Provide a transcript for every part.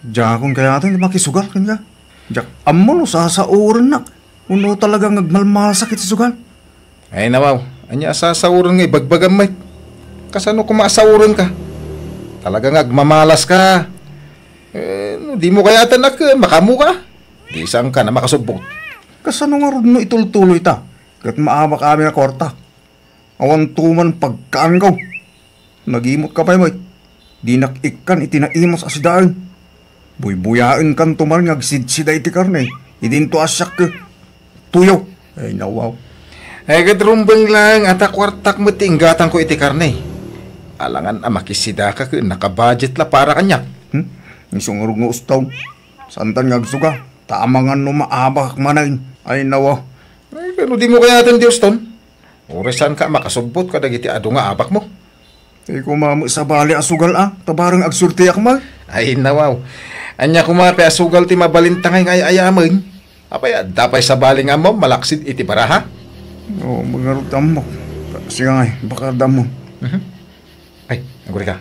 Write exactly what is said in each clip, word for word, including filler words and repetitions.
Diakon kayat ti makisugal kenka. Diak ammo no sasaorennak wenno talaga nga agmalmalasak iti sugal. Ay, nawaw. Ania a sasaoren nga ibagbagam met? Kasano koma a saorenka? Talaga nga agmamalaska. Eh, no dimo kayat a ken, makaammoka. Di saan ka na makasubbot. Kasano ngarud no itultuloyta ket maabak amin a kuarta? Awan tuman pagkaanko. Nagimot ka pay met. Dinak ikkan iti naimas a sidaen. Buybuyaenkanto man nga agsidsida iti karne. Idinto a siak, tuyo. Ay, nawaw. Ay, ket rumbeng laeng a ta kuartak met ti inggatangko iti karne. Alangan a makisidaka ket naka-budget la para kaniak. Hmm? Isu ngarud nga uston. Saantan nga agsuga. Ta amangan no maabak manen. Ay, nawaw. Ay, ket no dimo kayaten ti uston. Uray saanka a makasubbot kadagiti adu nga abakmo. Ay, koma met sabali a sugal a, ta bareng agsuerteak met. Ay, nawaw. Ania koma pay a sugal ti mabalinta ngay nga ay-ayamen? Apay, adda pay sabali nga ammom malaksid iti baraha? Oo, ngarud ammok. Siak ngay, baka adda ammom. Mhm. Ay, agurika.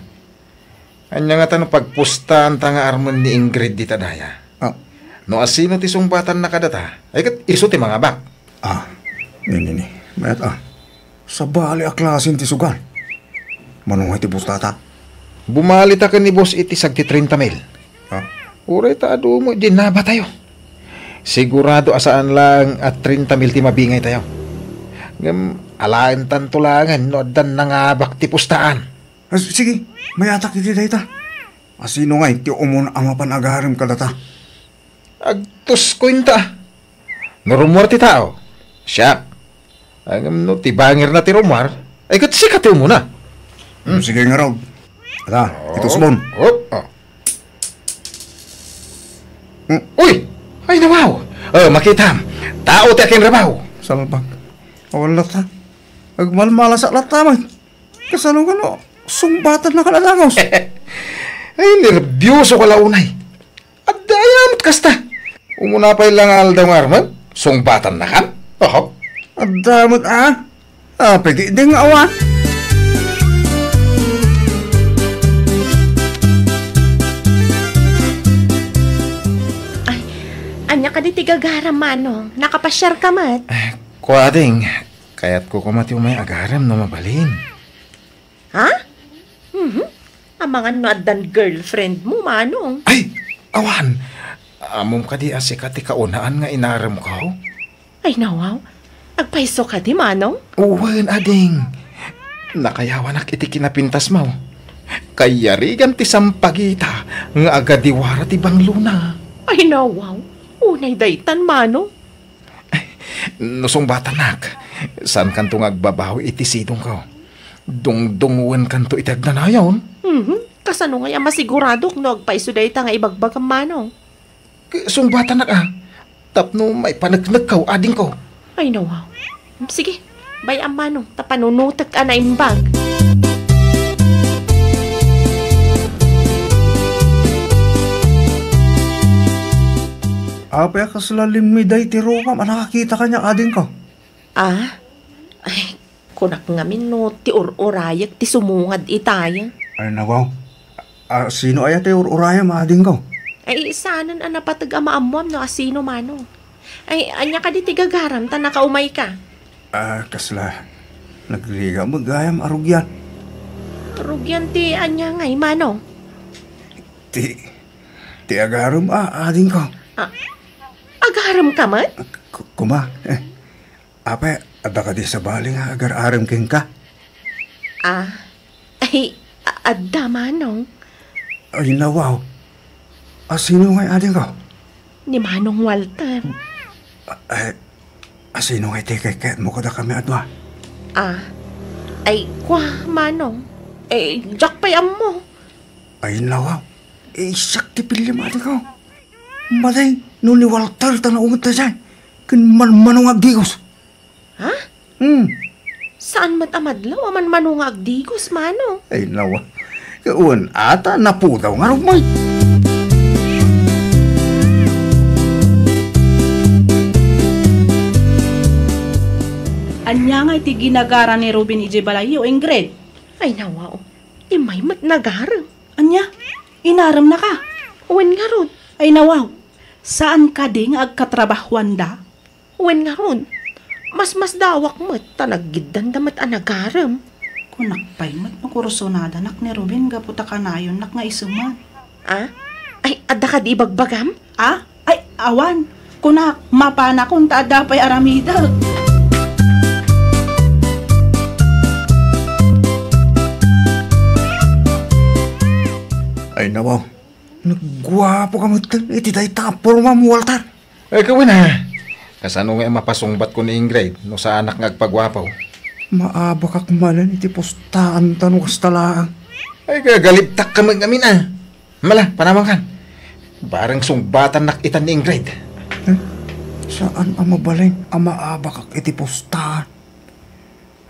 Ania ngata no pagpustaanta nga armen ni Ingrid dita daya? Ah. No asino ti sungbatanna kadata, ay ket isu ti mangabak. Ah, ni, ni, ni. Mayat, ah. Sabali a klasen ti sugal. Mano ngay ti pustata? Bumalita ken ni boss iti sagti trenta mil. Ah. Uray ta adu met diay nabatayo. Sigurado a saan laeng a trenta mil ti mabingaytayo. Ngem alaentanto laengen no addan nangabak ti pustaan. Ah, sige, mayatak iti dayta. Asino ngay ti umuna a mapan agarem kadata? Agtusko inta. No rummuar ti tao, siak. Ngem no ti bangirna ti rummuar, ay ket sika ti umuna. Hmm. Sige ngarud. Ala, itusmon. Hop, oh. Hmm. Uy! Ay, nawaw! Oh, makitam. Tao ti akinrabaw. Salbag. Awan latta. Agmalmalasak latta met. Kasano ngano, sungbatannakan a dagus? Ay, nerbioso ka la unay. Adda aya met kasta. Umuna pay la nga aldaw nga armen, sungbatannakan? Oho. Adda met a. Apay, di nga awan. Ay, ania kadi ti gagaram, Manong? Nakapasiar ka met? Eh, kua, ading. Kayatko koma ti umay agarem no mabalin. Ha? Mhm. Amangan no addan girlfriend mo, Manong. Ay, awan. Ammom kadi a sika ti kaunaan nga inaremko? Ay, nawaw. Agpayso kadi, Manong? Wen, ading. Nakayawanak iti kinapintasmo. Kayarigan ti sampagita nga agadiwara ti banglona. Ay, nawaw. Unay daytan, Manong. No sungbatannak, saankanto nga agbabawi iti sidongko. Dungdungngoenkanto iti agnanayon. Mhm. Kasano ngay a masiguradok no agpayso dayta nga ibagbagam, Manong? Sungbatannak a, tapno maipaneknekko, adingko. Ay, nawaw. Sige, bay-am, Manong, ta panunotek a naimbag. Apay a kasla limmiday ti rupam a nakakita kaniak, adingko? Ah? Ay, kunak ngamin no ti ur-urayek ti sumungad itay. Ay, nawaw. A, sino aya ti ur-urayem, adingko? Ay, saanen a napateg a maammoam no asino, Manong. Ay, ania kadi ti gagaram ta nakaumayka? Ah, kasla, nagrigat met gayam a rugian. Rugian ti ania ngay, Manong? Ti, ti agarem a, adingko. Ah, agarem ka met? K-, kuma, eh, apay, adda kadi sabali nga agar-arem kenka? Ah, ay, a-, adda, Manong. Ay, nawaw. Asino ngay, adingko? Ni Manong Walter. A-, ay, asino ngay ti kekketmo kadakami a dua? Ah, ay, kua, Manong. Eh, diak pay ammo. Ay, nawaw. Eh, siak ti pillim, adingko. Matay, no ni Walter ta naunget ta siya. Ken manmano nga agdigos. Ha? Hmm. Saan met a madlaw a manmano nga agdigos, Manong? Ay, nawa. Wen, ata napudaw nga rumay. Ania nga iti ginagara ni Ruben idiay balayyo, Ingrid? Ay, nawa, oh. Immay met nagarem. Ania? Inaremnaka? Wen ngarud. Ay nawaw, saan kadi nga agkatrabahuanda? Wen ngarud, masmasdawak met ta naggiddanda met a nagarem. Kunak pay met no kursunadanak ni Ruben gapu ta kanayonnak nga isu man. Ah? Ay, adda kadi ibagbagam? Ah? Ay, awan. Kunak, mapanakon ta adda pay aramidek. Ay, nawaw. Nagguapoka met iti dayta a pormam, Walter. Ay, kawen a. Kasano nga mapasungbatko ni Ingrid no saanak nga agpaguapo? Maabakak manen iti pustaanta no kasta laeng. Ay, gagalibtak ka met ngamin a. Mala, panawankan. Bareng sungbatannak itan ni Ingrid. Eh, saan a mabalin a maabakak iti pustaan?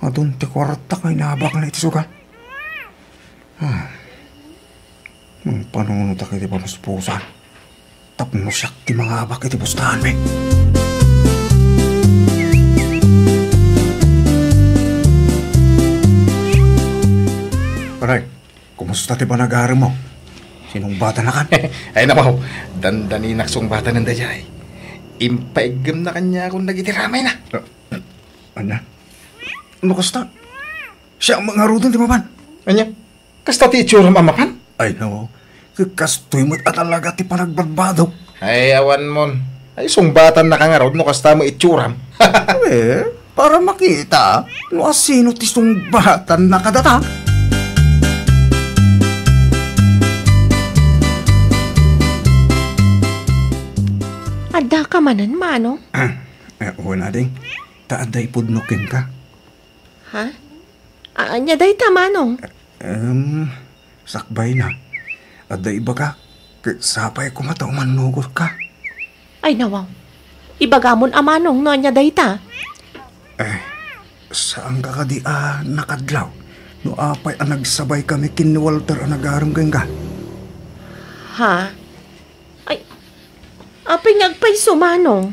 Adun ti kuarta nga inabakna iti sugal. Ah. Mangpanunotak iti pamuspusan tapno siak ti mangabak iti pustaanmi. Pare, kumusta ti panagaremmo? Sinungbatannakan? Ay, napaw, dandaninak sungbatanen daydiay. Impaiggemna kaniakon dagiti ramayna. Ania? No kasta, siak ngaruden ti mapan. Ania? Kasta ti itsuram a mapan? Ay, no. Kastoy met a talaga ti panagbadbadok. Ay, awan mon. Ay, sungbatannaka ngarud no kasta met itsuram. Eh, para makita no asino ti sungbatanna kadata. Addaka manen, Manong? Eh, wen a, ding. Ta adda ipudno kenka. Ha? A-, ania dayta, Manong? Em, sakbayna. Adda ibagak, ket sapay koma ta umannugotka. Ay, nawaw. Ibagamon a, Manong, no ania dayta. Eh, saanka kadi a nakadlaw no apay a nagsabaykami ken ni Walter a nagarem kenka? Ha? Ay, apay nga agpayso, Manong?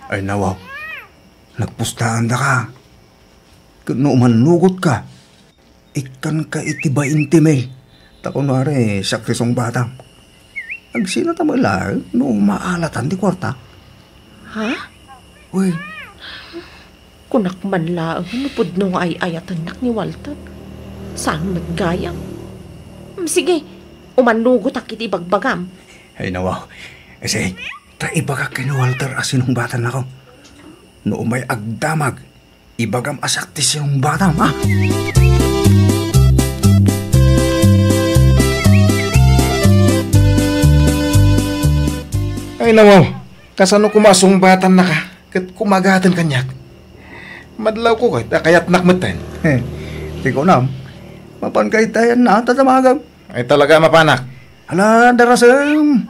Ay, nawaw. Nagpustaandaka. Ket no umannugotka, ikkanka iti bainte mil. Ta kunwari, siak ti sungbatam. Agsinata met laeng no maalatan ti kuarta. Ha? Uy. Kunak man laeng no pudno nga ay-ayatennak ni Walter. Saan met gayam? Mm, sige, umannugotak iti ibagbagam. Ay, nawaw. Sige, ta ibagak ken ni Walter a sinungbatannako. No umay agdamag, ibagam a siak ti sinungbatam, ha? Ay, nawaw, kasano koma a sungbatannaka ket kumagaten kaniak? Madlawko ket a kayatnak metten. He, ti kunam, mapanka itayan na ta damagem. Ay, talaga a mapanak. Ala, darasem,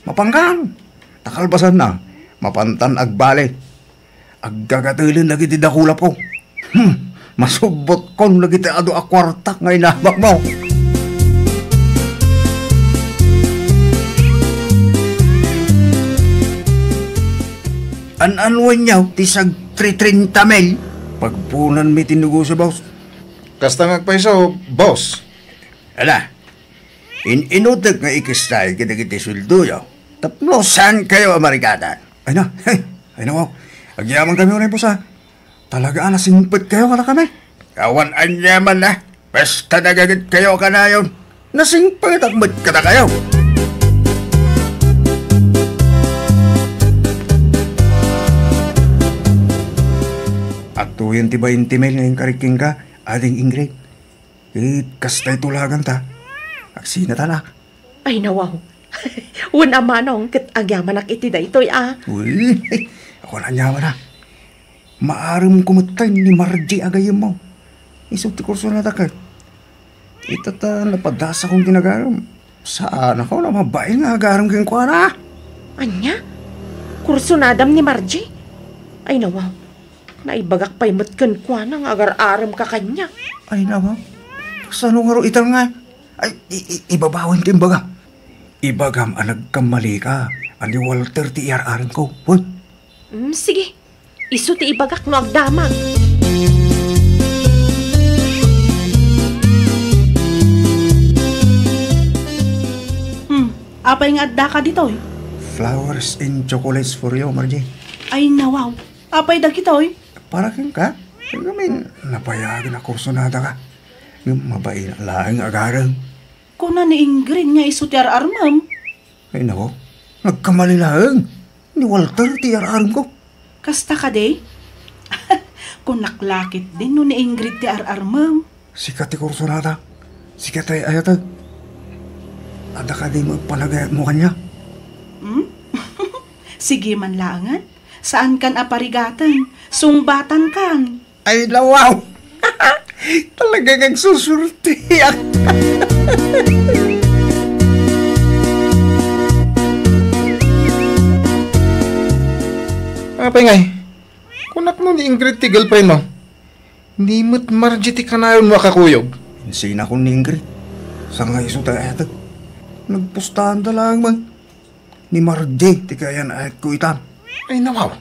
mapankan. Ta kalpasanna, mapantan agbali. Aggagatelen dagiti dakulapko. Hmm, masubbotkon dagiti adu a kuartak nga inabakmo. An-anuenyo ti sagtritrinta mil? Pagpunanmi ti negosio, boss. Kasta nga agpayso, boss. Ala, in-inutek nga ikistay kadagiti sueldoyo tapno saankayo a marikatan. Ay na, ay na, wow. Agyamankami unay, boss, a. Talaga a nasingpetkayo kadakami. Awan aniamanna. Basta nagagitkayo kanayon, nasingpetak met kadakayo. Adtoyen ti bainte mil nga inkarik kenka, Ading Ingrid. Ket kasta ti tulaganta. Agsinatanak. Ay, nawaw. Wen a, manong, ket agyamanak iti daytoy a. Uy, awan aniamanna. Maaremko metten ni Margie a gayyemmo. Isu ti kursonadak ket. Ita ta napadasakon ti nagarem. Saanakon a mabain nga agarem kenkuana. Ania? Kursonadam ni Margie? Ay, nawaw. Naibagak pay met kenkuana nga agar-aremka kaniak. Ay, nawaw. Kasano ngarud ita nga? Ay, i-, i-, ibabawen ti imbagam. Ibagam a nagkammalika, a ni Walter ti iyar-aremko. Wen? Mm, sige. Isu ti ibagak no agdamag. Hmm, Apay nga addaka ditoy? Flowers and chocolates for you, Margie. Ay, nawaw. Apay dagitoy? Para kenka? Ngamin, napayagen a kursunadaka. Ngem mabain laeng agarem. Kuna ni Ingrid nga isu ti ar-armem. Ay, nako. Nagkamali laeng. Ni Walter ti ar-armko. Kasta kadi? Kunak la ketdin no ni Ingrid ti ar-armem. Sika ti kursunada. Sika ti ayatek. Adda kadi met panagayatmo kaniak? Hmm? Sige man laengen. Saankan a parigaten. Sungbatankan. Ay, nawaw! Talagang agsusurtiak. Apay ngay, kunak no ni Ingrid ti girlfriend mo? Ni met Margie ti kanayonmo a kakuyog. Insinakon ni Ingrid. Saan nga isu ti ayatek? Nagpustaanta laeng man. Ni Margie ti kayan-ayatko itan. Ay, nawaw.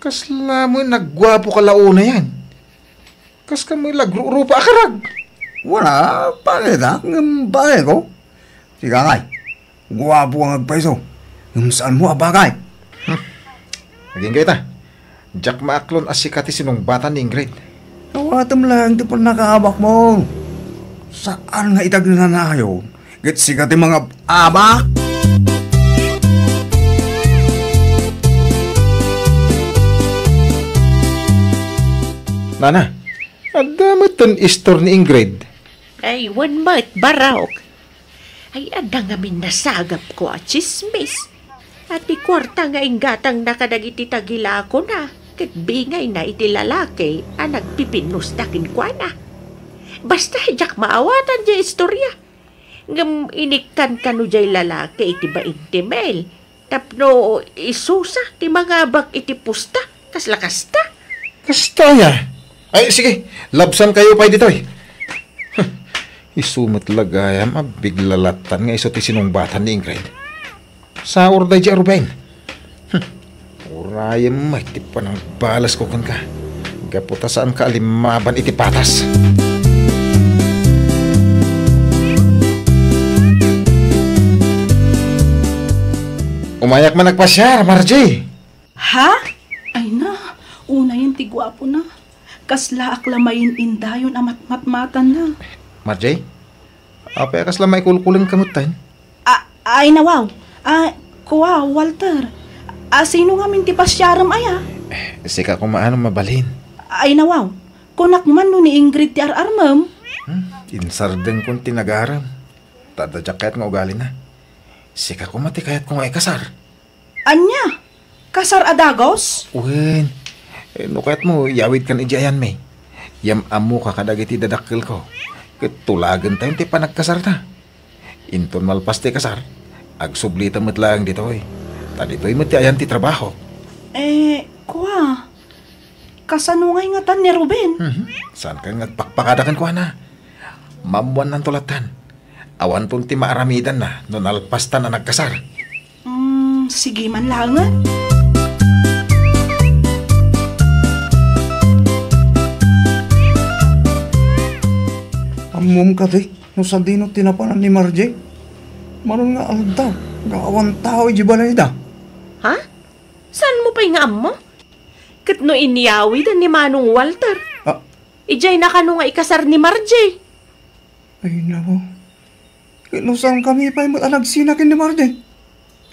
Kasla met nagguapo ka la unayen. Kas ka met lagrurupa a karag. Wala, pangita, ngem bagayko. Sika ngay, guapo nga agpayso. Ngem saanmo a bagay. Hmm. Agingga ita. Diak maaklon a sika ti sinungbatan ni Ingrid. Awatem laeng ti pannakaabakmo. Saan nga ita agnanayon ket sika ti mangab-abak? Nana, adda met ten istor ni Ingrid. Ay, wen met, Barok. Ay, adda ngamin nasagapko a tsismis. A ti kuarta nga inggatangna kadagiti tagilakona, ket bingayna iti lalaki a nagpipinnusta kenkuana. Basta, diak maawatan diay istorya. Ngem inikkan kano diay lalaki iti bain ti mil tapno isusa ti mangabak iti pusta. Kasla kasta. Kasta aya? Ay, sige, labsankayo pay ditoy. Huh, isu met la gayam a bigla lattan nga isu ti sinungbatan ni Ingrid. Saor daydi a Ruben. Hmm. Urayem met ti panangbalesko kenka. Gapu ta saanka a limmaban iti patas. Umayak man agpasiar, Margie. Ha? Ay na, unayen ti guapona. Kaslaak la mainindayon a matmatmatanna. Margie? Apay a kasla maikulkulenka metten? A-, ay, nawaw. A, kua, Walter. A, sino ngamin ti pasiarem aya? Eh, sika koma no mabalin. Ay, nawaw. Kunak man no ni Ingrid ti ar-armem. Hmm, insardengkon ti nagarem. Ta adda diak kayat nga ugalina. Sika koma ti kayatko nga ikasar. Ania? Kasar a dagus? Wen, eh, no kayatmo, iyawidkan idiay ayanmi. Yam-ammoka kadagiti dadakkelko. Ket tulagentayon ti panagkasarta. Inton malpas ti kasar, agsublita met laeng ditoy. Ta ditoy met ti ayan ti trabaho. Eh, kua, kasano ngay ngatan ni Ruben? Mhm. Saankan nga agpakpakada kenkuana? Maammuannanto lattan. Awanton ti maaramidanna no nalpastan a nagkasar. Mm, sige man laengen. Ammom kadi no sadino ti napanan ni Margie? Manon nga aldaw nga awan tao idiay balayda. Ha? Saanmo pay nga ammo? Ket no inyawiden ni Manong Walter? Ah. Idiayna kano nga ikasar ni Margie? Ay, nako. Ket no saankami pay met a nagsina ken ni Margie?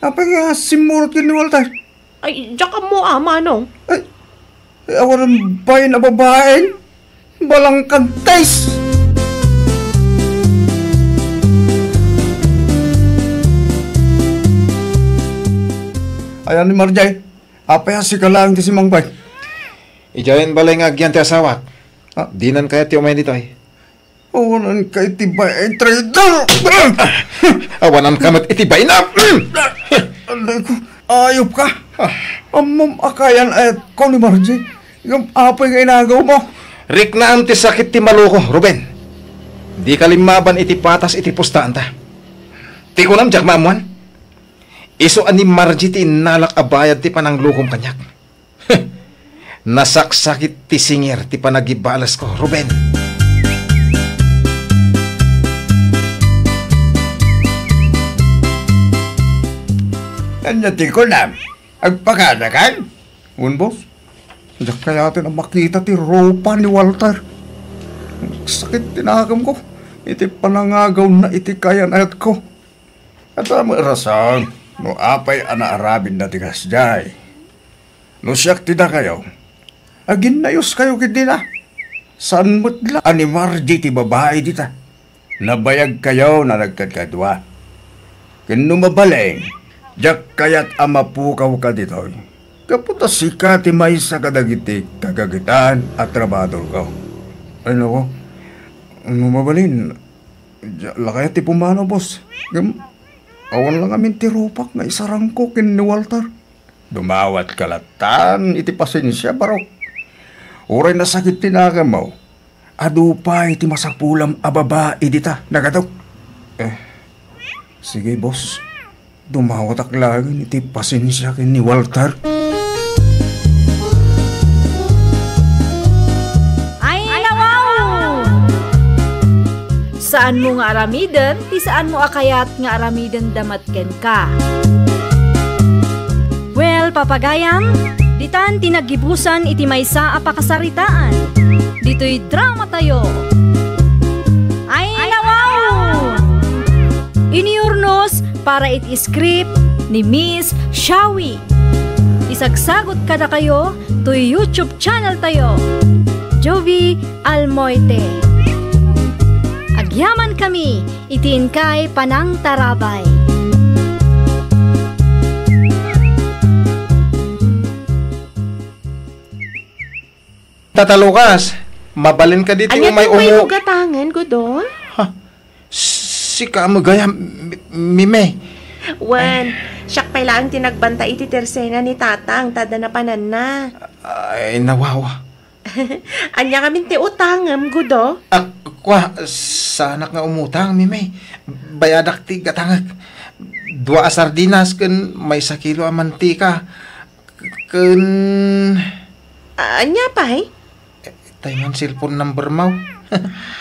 Apay nga simmurot ken ni Walter? Ay, diak ammo a, Manong. Ay, ay, awanan bain a babaen? Balangkagtais! Ayan ni Margie, apay a sika laeng ti simmangpet? Idiayen balay nga agyan ti asawak. Ah. Dinan kayat ti umay ditoy. Awananka iti bain, traidor! Awananka met iti bain, a! Aray ko, ayop ka! Ammom a kayan-ayatko ni Margie. Ngem apay nga inagaw mo? Riknaan ti sakit ti maloko, Ruben. Dika limmaban iti patas iti pustaanta. Ti kunam, diak maammuan. Isu a ni Margie ti innalak a bayad ti pananglokom kaniak. Nasaksakit ti singir ti panagibalesko, Ruben. Ania ti kunam? Agpakadakan? Wen, boss. Diak kayaten a makita ti rupa ni Walter. Sakit ti nakemko iti panangagawna iti kayan-ayatko. Adda met rason no apay a naaramidna ti kasdiay. No siak ti dakayo, aginnayoskayo ketdina. Saan met la a ni Margie ti babai dita. Nabayagkayo a nagkadkadua. Ken no mabalin, diak kayat a mapukawka ditoy. Gapu ta sika ti maysa kadagiti kagagetan a trabahadorko. Ay, nako. No mabalin, diak la kayat ti pumanaw, boss. Ngem, awan la ngamin ti rupak nga isarangko ken ni Walter. Dumawatka lattan iti pasensia, barok. Uray nasakit ti nakemmo, adu pay ti masapulam a babai dita, nagato. Eh, sige, boss. Dumawatak laeng iti pasensia ken ni Walter. Ay, nawaw! Saanmo nga aramiden ti saanmo a kayat nga aramidenda met kenka. Well, papagayam, ditan ti naggibusan iti maysa a pakasaritaan. Ditoy dramatayo. Ay, nawaw! Inurnos para iti script ni Miss Shawi. Isagsagot kadakayo toy YouTube channel tayo, Jovie Almoite. Agyaman kami iti inkay panangtarabay. Tata Lucas, mabalin ka ditoy. Ania umay ti umu- gatangen, Gudo? Ha? Sika met gayam, Mi-, Mimey. Wen, siak pay laeng ti nagbantay iti tersena ni Tatang, ta adda napananna. Ay, nawaw. Ania ngamin ti utangem, Gudo? Ah, kua, saanak nga umutang, Mimey. Bayadak ti gatangek. Dua a sardinas ken maysa kilo a mantika. Ken ania pay? Eh, tay man cellphone number mo.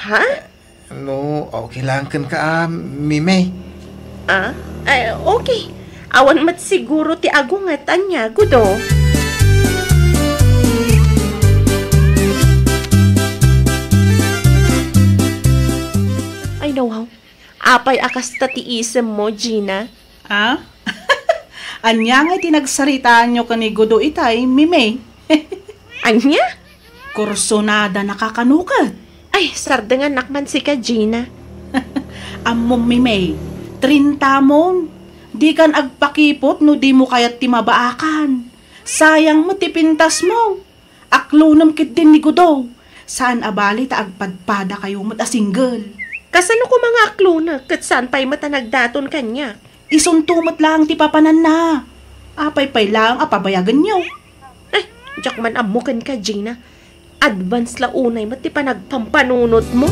Ha? No, okay lang kenka, ah, Mimey. Ah? Ay, okay. Awan met siguro ti agunget, ania, Gudo? Ay, nawaw. Apay a kasta ti isemmo, Gina? Ah? Ania ngay ti nagsaritaanyo ken ni Gudo itay, Mimey? Ania? Kursunada na kano ket? Ay, sardengannak man sika, Gina. Ammom, Mimey, trintamon. Dikan agpakipot no dimo kayat ti mabaakan. Sayang met ti pintasmo. Aklonem ketdin ni Gudo. Saan a bali ta agpadpadakayo met a single. Kasano koma nga aklonek ket saan pay met a nagdaton kaniak? Isunto met laeng ti papananna. Apay pay laeng a pabayagenyo? Ay, diak man ammo kenka, Gina. Advance la unay met ti panagpampanunotmo.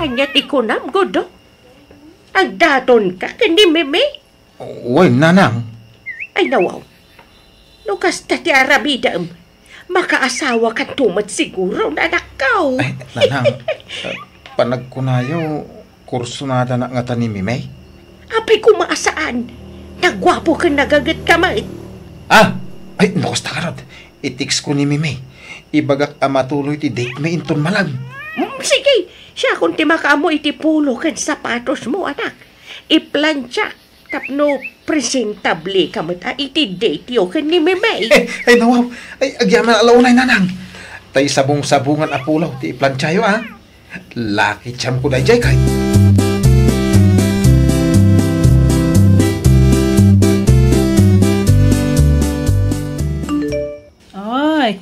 Ania ti kunam, Gudo? Agdatonka ken ni Mimi? Wen, nanang. Ay, nawaw. No kasta ti aramidem, makaasawakanto met siguro, anakko. Ay, nanang, eh, panagkunayo, kursunadanak ngata ni Mimey? Apay koma a saan? Naguapo ken nagagetka met. Ah! Ay, no kasta ngarud, i-text ko ni Mimey. Ibagak a matuloy ti date mi inton malem. Mm, sige, siakon ti makaammo iti pulo ken sapatosmo, anak. Iplantsa tapno presentable ka met a iti date yo ken ni Mimey. Ay, nawaw. Ay, agyaman a launay, nanang. Tay sabong-sabongan a pulaw ti iplantsayo, a. Lucky charm ko daydiay, kay. Oy,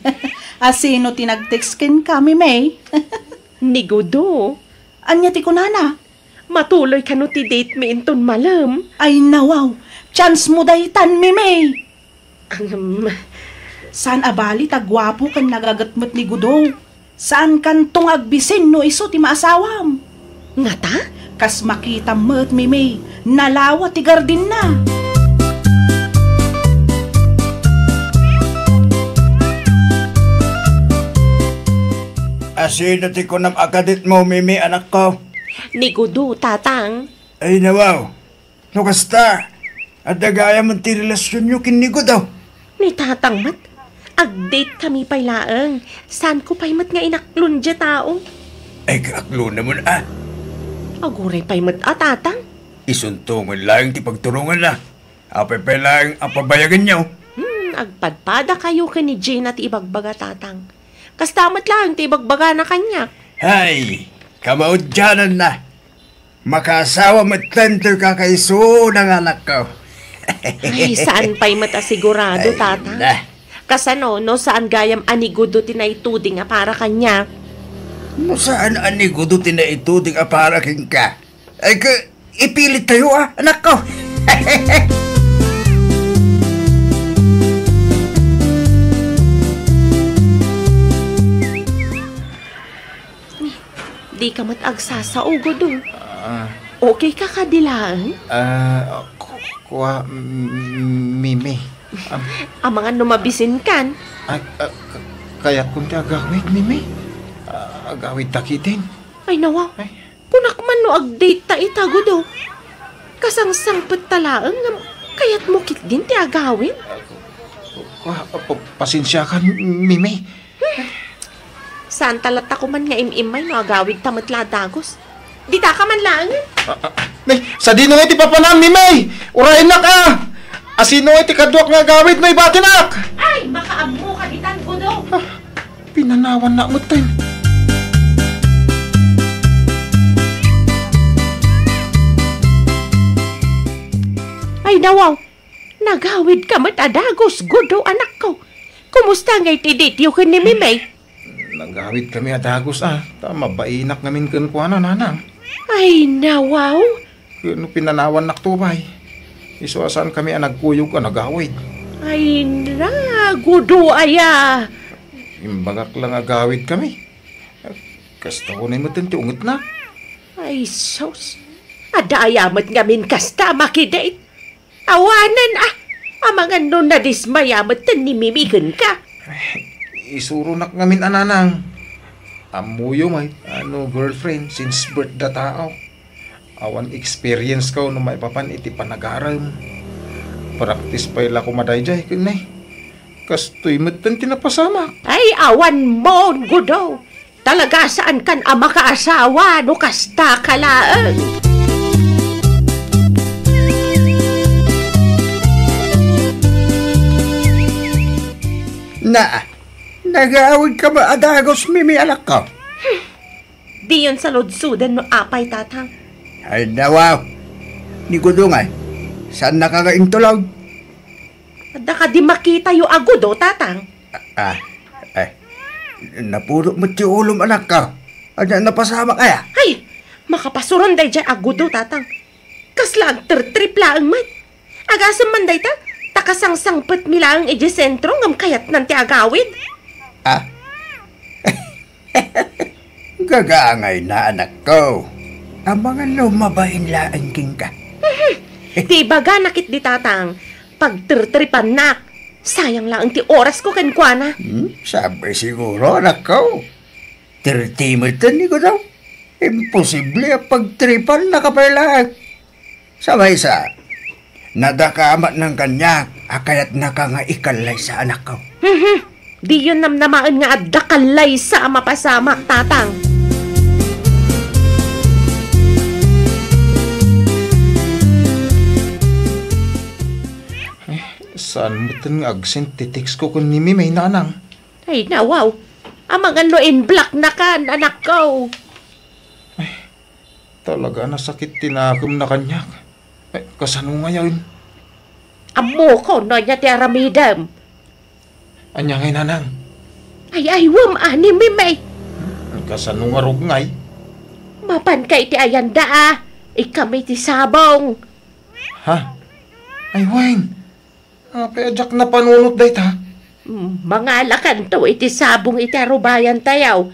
asino ti nag-text kenka, Mimey? Ni Gudo. Ania ti kunana? Matuloy kano ti date mi inton malem? Ay, nawaw. Chance mo daytan, Mimi. Ahem. Saan a bali ta guapo ken nagaget met ni Gudo. Saan kanto nga agbisin no isu ti maasawam. Ngata? Kas makitam met, Mimi, nalawa ti gardinna. A, Sino ti kunam a kadetmo, Mimi, anakko? Ni Gudo, Tatang. Ay, nawaw. No kasta, adda gayam ti relasionyo ken ni Gudo. Ni Tatang met, ag-date kami pay laeng. Saanko pay met nga inaklon diay tao? Ay, kaaklonamon a. Aguray pay met a, Tatang. Isunto ngarud laeng ti pagturonganna. Apay pay laeng a pabayaganyo? Hmm, agpadpadakayo ken ni Gina ti ibagbaga, Tatang. Kasta met laeng ti ibagbagana kaniak. Hay, kamaudiananna. Makaasawa metten toy kakaisuna nga anakko. Ay, saan pay met a sigurado, Ay, Tatang. Na. Kasano no saan gayam a ni Gudo ti naituding a para kaniak? No saan a ni Gudo ti naituding a para kenka? Ay, ka, ipilittayo, a, anakko. Dika met agsasao, Gudo. Ah. Okay ka kadi laeng? Ah, ku-, kua, m-, Mimi. Am- Amangan no mabisinkan. Ah, ah, ka-, kayatkon ti agawid, Mimi. Ah, agawid ta ketdin. Ay, nawa. Ay. Kunak man no ag-date ta ita, Gudo. Kasangsangpet ta laeng ngem kayatmo ketdin ti agawid? Ku-, ku-, pa-, pasensiakan, Mimi. Saan ta latta koman nga im-immay no agawid ta met la a dagus? Dita ka man laeng. Ah, ah, ah. Nay, sadino ngay ti papanam, Mimi? Urayennak a! Asino ngay ti kaduak nga agawid no ibatinak? Ay, makaammo ka ditan, Gudo. Ah, pinanawannak metten. Ay, nawaw. Nagawid ka met a dagus, Gudo, anakko. Kumusta ngay ti date yo ken ni Mimi? Nagawid kami a dagus a, ta mabainak ngamin kenkuana, nanang. Ay, nawaw. Ken no pinanawannak to pay, isu a saan kami a nagkuyog a nagawid. Ay, na, Gudo aya. Imbagak la nga agawid kami. Kasta unay metten ti ungetna. Ay, sus. Adda aya met ngamin kasta a makidate. Awanen a, amangan no nadismaya metten ni Mimi kenka. Isuronak ngamin a nanang. Ammoyo met a no girlfriend since birth da tao. Awan experience ko no maipapan iti panagarem. Practice pay la koma daydiay ken ni. Kastoy metten ti napasamak. Ay, awan mon, Gudo. Talaga saankan a makaasawa no kasta ka laeng. Na, nagawid ka met a dagus, Mimi, anakko? Diyon saludsoden no apay, Tatang. Ay, nawaw. Ni Gudo ngay, saannaka nga intulog? Adda kadi makitayo a Gudo, Tatang? Ah, eh, napudot met ti ulom, anakko. Ania, napasamak aya? Ay, makapasuron daydiay a Gudo, Tatang. Kasla agtertrip laeng met. Agasem man dayta, ta kasangsangpetmi laeng idiay sentro ngem kayatnan ti agawid. Ah. Gagaangayna, anakko. Amangan no mabain laeng kenka. Mhm. Ti ibagana ketdi, Tatang, pagtertripannak. Sayang laeng ti orasko kenkuana. Hmm, sabay siguro, anakko. Thirty metten ni Gudo. Imposible a pagtripannaka pay laeng. Sa maysa, nadakamatnan kaniak a kayatnaka nga ikallaysa, anakko. Mhm. Diyon namnamaen nga adda kallaysa a mapasamak, Tatang. Eh, saan metten nga agsend ti text ko ken ni Mimay, nanang? Ay, nawaw. Amangan no in-blocknakan, anakko. Talaga, nasakit ti nakemna kaniak. Eh, kasano ngayen? Ammokon no ania ti aramidem. Ania ngay, nanang? Ay, aywem a ni Mimay. Kasano ngarud ngay? Mapanka iti ayanda a, ikami ti sabong. Ha? Ay, wen. Apay a diak napanunot dayta? Mm, mangalakanto iti sabong iti arubayantayo.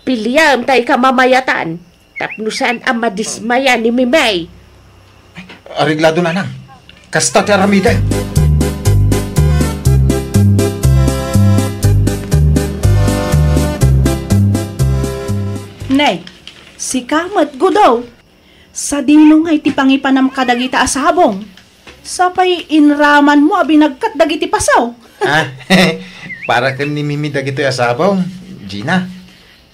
Piliam ta ika mamayatan tapno saan a madismaya ni Mimay. Ay, areglado, nanang. Kasta ti aramidem. Sika met, Gudo. Sadino ngay ti pangipanam kadagita a sabong? Sapay inramanmo a binagkat dagiti paso. Ah, para ken ni Mimi dagitoy a sabong, Gina.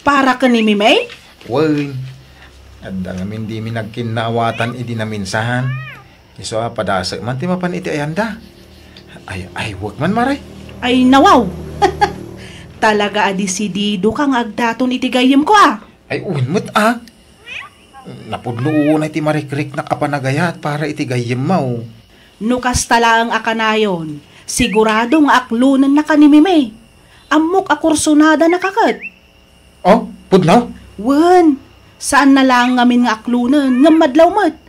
Para ken ni Mimi? Wen, adda ngamin dimi nagkinnaawatan idi naminsan. Isu a padasek man ti mapan iti ayanda. Ay, ay, wek man, Mare. Ay, nawaw! Talaga a desidido ka nga agdaton iti gayyemko, a? Ay, wen met, a. Napudno unay ti marikriknak a panagayat para iti gayyemmo. No kasta laeng a kanayon, sigurado nga aklonennaka ni Mimi. Ammok a kursonadanaka ket. Oh, pudno? Wen, saanna laeng ngamin nga aklonen, ngem madlaw met.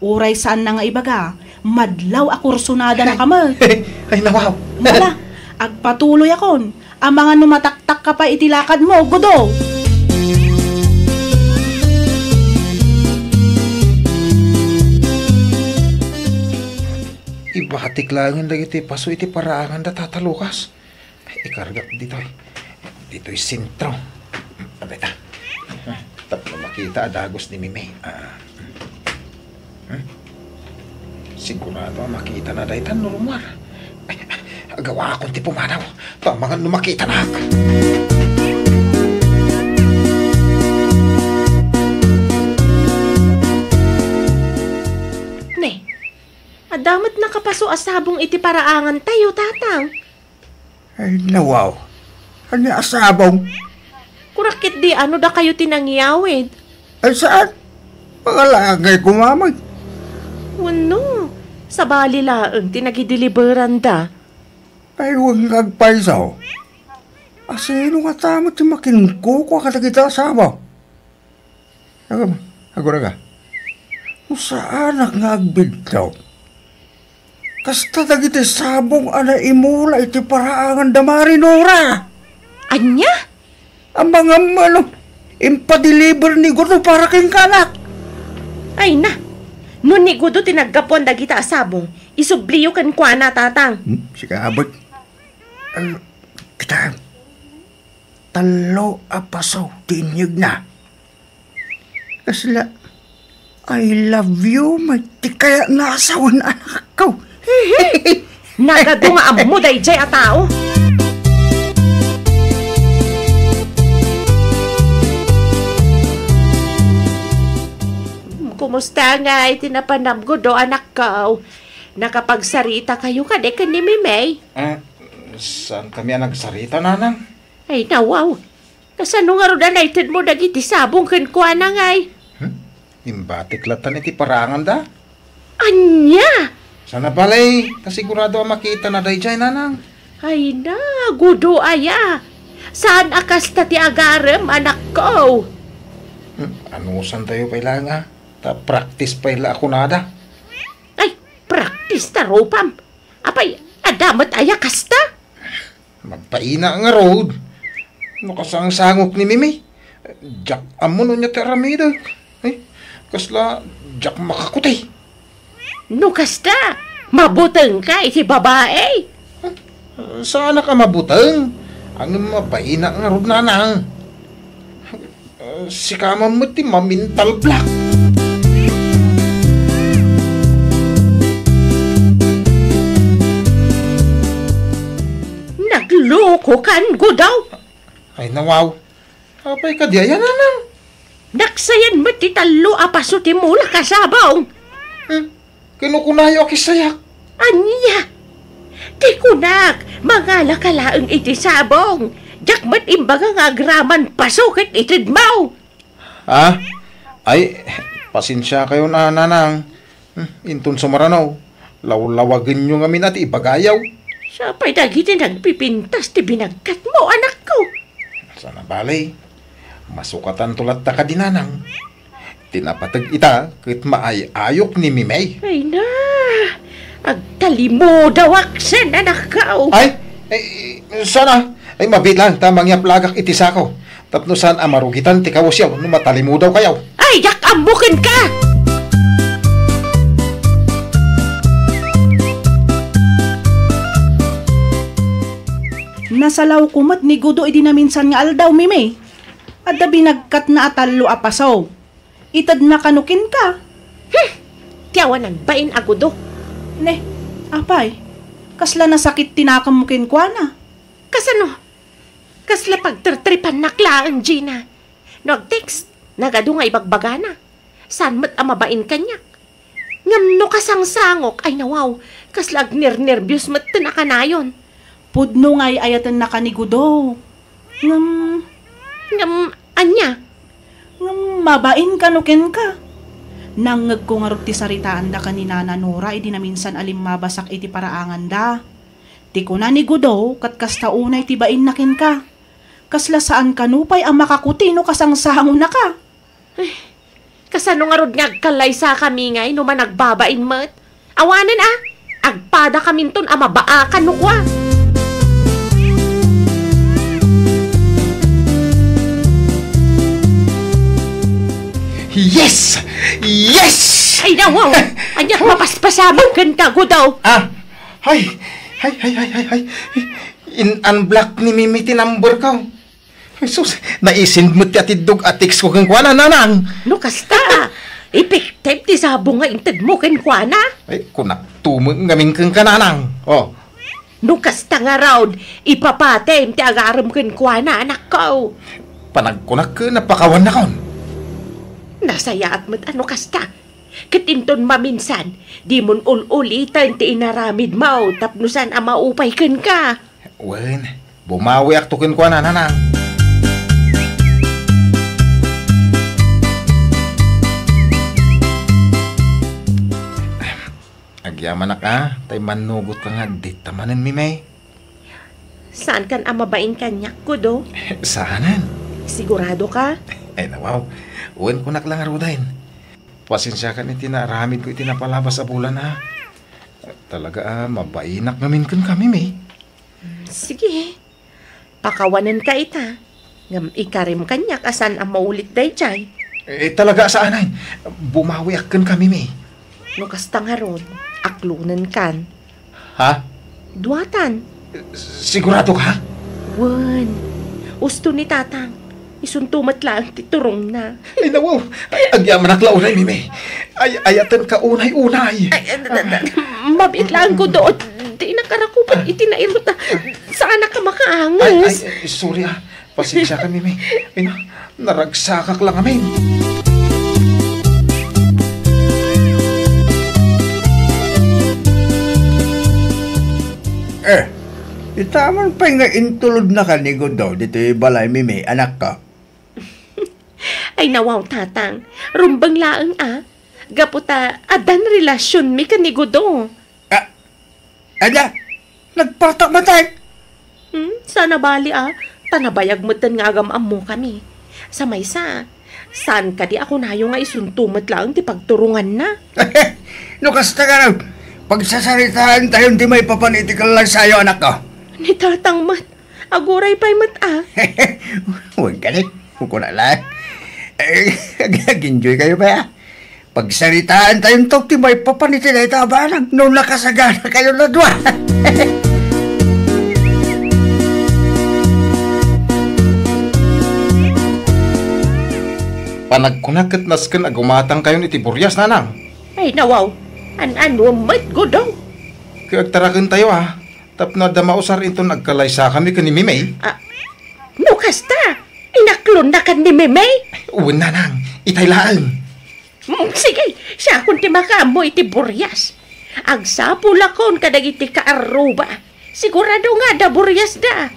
Uray saanna nga ibaga, madlaw a kursonadanaka met. Ay, nawaw. Hala, agpatuloyakon. Amangan no mataktakka pay iti lakadmo, Gudo. Ibatik laengen dagiti paso iti paraangan da, Tata Lucas. Ikargak ditoy. Ditoy sentro. Abeta. Tapno makita a dagus ni Mimi. Ah. Hmm? Sigurado a makitana daytan no rummuar. Ay, agawakon ti pumanaw. Amangan no makitanak. Ne, adda met nakapaso a sabong iti paraangantayo, Tatang. Ay, nawaw. Ania a sabong? Kunak ketdi no dakayo ti nangyawid. Ay, saan? Pangalaagay ko, mamay. Wenno, sabali laeng ti nagideliberanda. Ay, wen nga agpayso. Asino ngata met ti makinkukua kadagita a sabong? Agam, aguraga. No saanak nga agbidto, kasta dagiti sabong a naimula iti paraangan da Mari Nora. Ania? Amangan no impadeliver ni Gudo para kenkanak. Ay na, no ni Gudo ti naggapuan dagita a sabong, isubliyo kenkuana, Tatang. Hmm? Sika abot. Ay, kita. Tallo a paso ti inyegna. Kasla, "I love you," met ti kayatna a sawen, anakko. Nagadu nga ammo daydiay a tao. Kumusta ngay ti napanam, Gudo, anakko? Nakapagsarita kayo kadi ken ni Mimey? Ah, saan kami a nagsarita, Nanang? Ay, nawaw. Kasano ngarud a naitedmo dagiti sabong kenkuana ngay? Hmm? Imbatik lattan iti paraanganda? Ania? Sana balay, ta sigurado a makitana daydiay, Nanang. Ay na, Gudo aya. Saan a kasta ti agarem, anakko? Hmm, anusantayo pay laeng a, ta practice pay la a kunada. Ay, practice ta rupam. Apay, adda met aya kasta? Mabaina ngarud. No kasangsangok ni Mimi, diak ammo no ania ti aramidek. Ay, kasla diak makakuti. No kasta, mabutengka iti babai. Saanak a mabuteng. Ngem mabaina ngarud, Nanang. Ah, sika man met ti ma-mental block. Naglokokan, Gudo! Ay, nawaw. Apay kadi aya, Nanang? Naksayan met ti tallo a paso ti mulak a sabong. Hmm? Kinukunayo a kisayak. Ania? Ti kunak, mangalaka laeng iti sabong. Diak met imbaga nga agraman paso ket itedmo. Ah? Ay, pasensiakayon a, Nanang. Hmm, inton sumarano, lawlawagenyo ngamin a ti ibagayo. Sapay dagiti nagpipintas ti binagkatmo, anakko. Sana bale, masukatanto latta kadi, Nanang. Ti napateg ita ket maay-ayok ni Mimey. Ay na, agtalimudawak sen, anakko. Ay, ay, sana, ay, mabiit lang ta mangiaplagak iti sako tapno saan a marugitan ti kawesyo no matalimudawkayo. Ay, diak ammo kenka! Nasalawko met ni Gudo idi naminsan nga aldaw, Mimi. Adda binagkatna a tallo a paso. Itedna kano kenka. Hmm! Ti awanan bain a gudo. Ne, apay, kasla nasakit ti nakemmo kenkuana? Kasano? Kasla pagtertripannak laeng, Gina. No agtext, nagadu nga ibagbagana. Saan met a mabain kaniak. Ngem no kasangsangok, ay nawaw, kasla agnernerbios met ti nakanayon. Pudno nga ay-ayatennaka ni Gudo. Ngem, ngem, ania? Ngem mabain kano kenka. Nangngegko ngarud ti saritaanda ken ni Nana Nora idi naminsan a limmabasak iti paraanganda. Ti kuna ni Gudo, ket kasta unay ti bainna kenka. Kasla saan kano pay a makakuti no kasangsangonaka. Ay, kasano ngarud nga agkallaysakami ngay no managbabain met? Awanen a, agpadakaminton a mabaakan no kua. Yes! Yes! Ay, nawaw! Ania, mapaspasamak kenka, Gudo. Ah, ay, ay, ay, ay, ay, ay. In-unblock ni Mimi ti number ko. Jesus, naisend met ti atiddog a text ko kenkuana, Nanang. No kasta, effective ti sabong nga intedmo kenkuana. Ay, kunak tumo ngamin kenka, Nanang. Oh. No kasta ngarud, ipapatim ti agarem kenkuana, anakko. Panagkunak ken napakawannakon. Nasayaat met a no kasta. Ket inton maminsan, dimon ul-uliten ti inaramidmo tapno saan a maupay kenka. Wen, bumawiakto kenkuana, Nanang. Agyamanak a, tay mannugotka nga agdetta manen, Mimay. Saankan a mabain kaniak, Gudo? Saanen. Sigurado ka? Ay, nawaw. Wen, kunak la ngaruden. Pasensiakan iti naaramidko iti napalabas a bulan, a. Talaga a, mabainak ngamin kenka, Mimi. Sige. Pakawanenka ita. Ngem ikarim kaniak a saan a maulit daydiay. Eh, talaga a saanen. Bumawiak kenka, Mimi. No kasta ngarud, aklonenkan. Ha? Duatan. Sigurado ka? Wen. Usto ni Tatang. Isunto met laeng ti turongna. Ay, nawaw. Ay, agyamanak la unay, Mimi. Ay, ayatenka unay-unay. Ay, ay, da, da, da, mabiit laeng, Gudo. Dinak a rakupen iti nairut a saanak a makaanges. Ay, ay, ay, sorry, a. Pasensiakan, Mimi. Ay, na, naragsakak la ngamin. Eh, ita man pay nga intulodnaka ni Gudo ditoy balay, Mimi, anakko. Ay, nawaw, Tatang. Rumbeng laeng, a. Gapu ta addan relasionmi ken ni Gudo. Ah, ada, nagpatak matek? Hmm, saan a bali, a. Ta nabayag metten nga agam-ammokami. Sa maysa, saan kadi a kunayo nga isunto met laeng ti pagturonganna? No kasta, ngarud, pagsasaritaentayon ti maipapan iti kallaysayo, anakko. Ni Tatang met. Aguray pay met, a. Wen kadi, kuna la. Eh, ag-, ag-enjoykayo pay, a. Pagsaritaentayonto ti maipapan iti dayta a banag no nakasaganakayon a dua. Panagkunak ket nasken a gumatangkayon iti burias, Nanang. Ay, nawaw. An-ano met, Gudo? Ket agtarakentayo, a. Tapno adda mausar inton agkalaysakami ken ni Mimey. Ah, no kasta, inaklonnakan ni Mimey? Wen, Nanang, itay laeng. Mm, sige, siakon ti makaammo iti burias. Agsapulakon kadagiti kaarruba. Sigurado nga adda buriasda.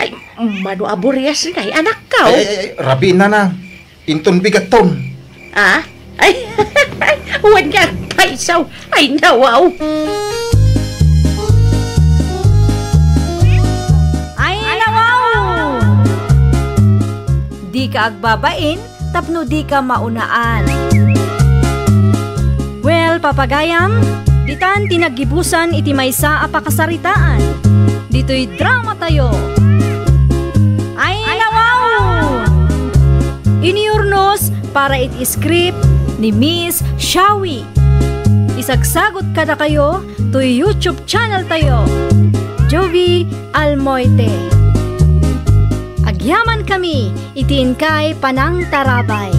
Ay, mano a burias ngay, anakko? Ay, ay, ay, rabiin, Nanang. Inton bigatton. Ah? Ay, wen nga agpayso. Ay, nawaw. Ay, nawaw! Dika agbabain tapno dika maunaan. Well, papagayam, ditan ti naggibusan iti maysa a pakasaritaan. Ditoy dramatayo. Ay, nawaw! Inurnos para iti script ni Miss Shawi. Isagsagot kadakayo toy YouTube channel tayo, Jovie Almoite. Agyamankami iti inkay panangtarabay.